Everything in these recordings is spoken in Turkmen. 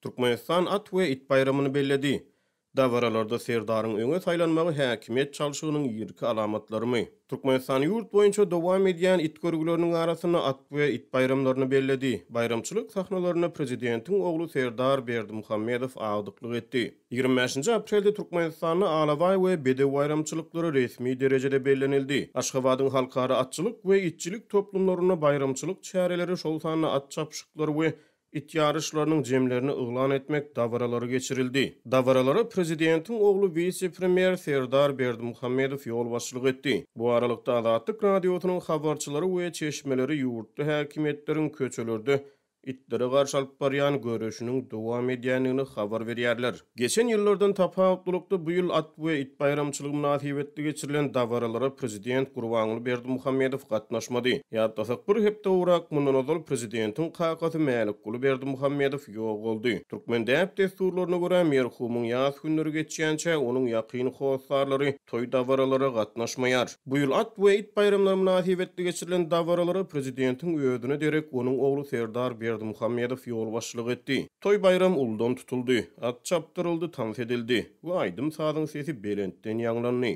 Türkmenistan at we it baýramyny belledi. Dabaralarda Serdaryň öňe saýlanmagy häkimiýet çalşygynyň irki alamatlarymy? Türkmenistan ýurt boýunça dowam edýän it görgüleriniň arasynda at we it baýramlaryny belledi. Baýramçylyk sahnalarynda prezidentiň ogly Serdar Berdimuhamedow agdyklyk etdi. 25-nji aprelde Türkmenistanda Alabaý we bedew baýramçylyklary resmi derejede bellenildi. Aşgabadyň halkara atçylyk we itçilik toplumlarynda baýramçylyk çäreleri, şol sanda at çapyşyklary we It ýaryşlarynyň jemlerini yglan etmek dabaralary geçirildi. Dabaralara prezidentiň ogly wise-premýer Serdar Berdimuhamedow ýolbaşçylyk etdi. Bu aralykda, Azatlyk Radiosynyň habarçylary we çeşmeleri ýurtda häkimiýetleriň köçelerde itlere garşy alyp barýan göreşiniň dowam edýändigini habar berýärler. Geçen ýyllardan tapawutlylykda, bu ýyl at we it baýramçylygy mynasybetli geçirilen dabaralara prezident Gurbanguly Berdimuhamedow gatnaşmady. Ýatlasak, bir hepde gowrak mundan ozal prezidentiň kakasy Mälikguly Berdimuhamedow ýogaldy. Türkmen däp-dessurlaryna görä, merhumyň ýas günleri geçýänçä, onuň ýakyn hossarlary toý-dabaralara gatnaşmaýar. Bu ýyl at we it baýramlary mynasybetli geçirilen dabaralara prezidentiň özüne derek onuň ogly Serdar Berdimuhamedow ýolbaşçylyk etdi. Toý-baýram uludan tutuldy, at çapdyryldy, tans edildi we aýdym-sazyň sesi belentden ýaňlandy.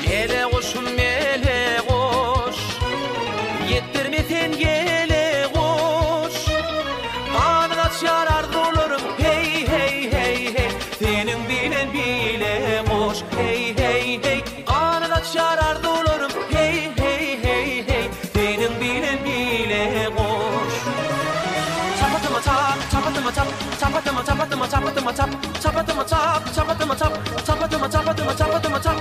Mele guşum mele guş, Ýetdirme sen ýele guş. Ganat açýar arzuwlarym, heý, heý, heý, heý, Seniň bilen bile guş, heý, heý, heý, Ganat açýar arzuwlarym, heý, heý, heý, heý, Seniň bilen bile guş. Çapatyma çap, çapatyma çap, Çapatyma, çapatyma, çapatyma çap, Çapatyma çap, çapatyma çap, Çapatyma, çapatyma, çapatyma çap.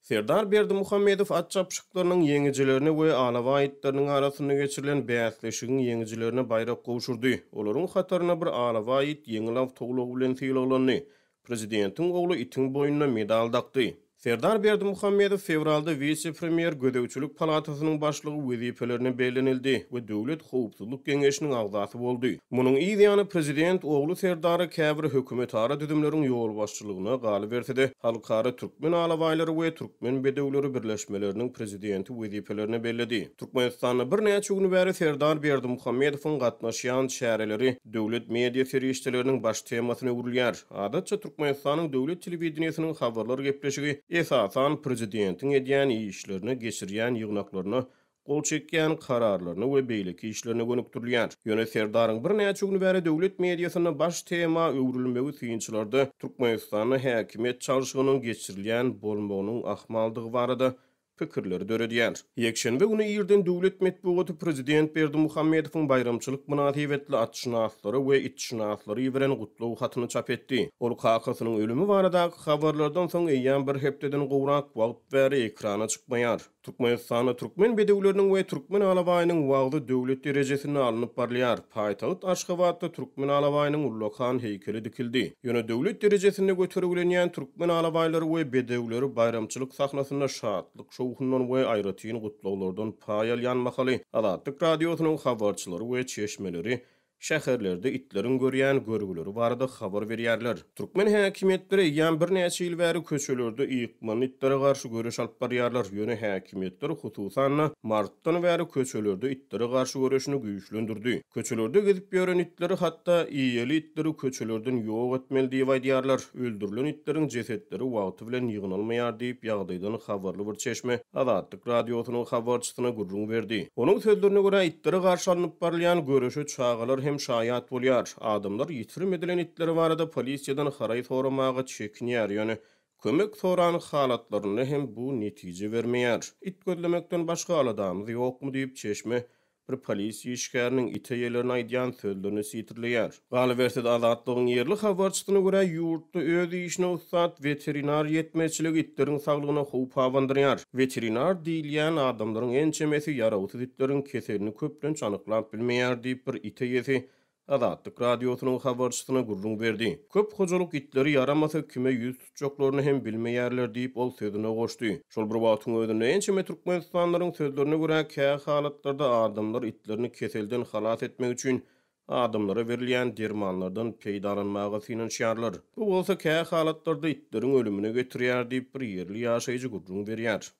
Serdar Berdimuhamedow at çapyşyklarynyň ýeňijilerine we alabaý itleriniň arasynda geçirilen bäsleşigiň ýeňijilerine baýrak gowşurdy. Olaryň hatarynda bir alabaý it ýeňil awtoulag bilen sylaglandy. Prezidentiň ogly itiň boýnuna medal dakdy. Serdar Berdimuhamedow fewralda wise-premýer, Gözegçilik palatasynyň başlygy wezipelerine bellenildi we Döwlet howpsuzlyk geňeşiniň agzasy boldy. Munuň yz ýany prezident ogly Serdary käbir hökümetara düzümleriň ýolbaşçylygyna, galyberse-de, Halkara türkmen alabaýlary we türkmen bedewleri birleşmeleriniň prezidenti wezipelerine belledi. Türkmenistanda birnäçe gün bäri Serdar Berdimuhamedowyň gatnaşýan çäreleri döwlet media serişdeleriniň baş temasyna öwrülýär. Adatça Türkmenistanyň döwlet telewideniýesiniň habarlar gepleşigi esasan prezidentiň edýän işlerine, geçirýän ýygnaklaryna, gol çekýän kararlaryna we beýleki işlerine gönükdirilýär. Ýöne Serdaryň birnäçe gün bäri döwlet mediasynda baş tema öwrülmegi synçylarda Türkmenistanda häkimiýet çalşygynyň geçirilýän bolmagynyň ahmaldygy barada pikirleri döredýär. Ýekşenbe güni irden döwlet metbugaty prezident Berdimuhamedowyň baýramçylyk mynasybetli atşynaslara we itşynaslara iberen gutlag hatyny çap etdi. Ol kakasynyň ölümi baradaky habarlardan soň eýýäm bir hepdeden gowrak wagt bäri ekrana çykmaýar. Türkmenistanda türkmen bedewleriniň we türkmen alabaýynyň wagzy döwlet derejesinde alnyp barylýar. Paýtagt Aşgabatda türkmen alabaýynyň ullakan heýkeli dikildi. Ýöne döwlet derejesinde götergilenýän türkmen alabaýlary we bedewleri baýramçylyk sahnasynda şatlyk-şowhundan we aýratyn gutlaglardan paý alýan mahaly Azatlyk Radiosynyň habarçylary we çeşmeleri şäherlerde itleriň görýän görgüleri barada habar berýärler. Türkmen häkimiýetleri eýýäm birnäçe ýyl bäri köçelerde ykmanly itlere garşy göreş alyp barýarlar, ýöne häkimiýetler hususan-da martdan bäri köçelerde itlere garşy göreşini güýçlendirdi. Köçelerde gezip ýören itleri, hatda eýeli itleri köçelerden ýok etmeli diýip aýdýarlar. Öldürilen itleriň jesetleri wagty bilen ýygnalmaýar diýip, ýagdaýdan habarly bir çeşme Azatlyk Radiosynyň habarçysyna gürrüň berdi. Onuň sözlerine görä, itlere garşy alnyp barylýan göreşe çagalar hem şaýat bolýar. Adamlar ýitirim edilen itleri barada polisiýadan haraý soramaga çekinýär, ýöne kömek soran halatlarynda hem bu netije bermeýär. It gözlemekden başga aladamyz ýokmy diýip, çeşme bir polisiýa işgäriniň it eýelerine aýdýan sözlerini sitirleýär. Galyberse-de, Azatlygyň ýerli habarçysyna görä, ýurtda öz işine ussat weterinar ýetmezçiligi itleriň saglygyna howp abandyrýar. Weterinar diýilýän adamlaryň ençemesi ýarawsyz itleriň keselini köplenç anyklap bilmeýär diýip, bir it eýesi Azatlyk Radiosynyň habarçysyna gürrüň berdi. Köp hojalyk itleri ýaramasa kime ýüz tutjaklaryny hem bilmeýärler diýip, ol sözüne goşdy. Şol bir wagtyň özünde, ençeme türkmenistanlylaryň sözlerine görä, kä halatlarda adamlar itlerini keselden halas etmek üçin adamlara berilýän dermanlardan peýdalanmaga synanyşýarlar. Bu bolsa kä halatlarda itleriň ölümine getirýär diýip, bir ýerli ýaşaýjy gürrüň berýär.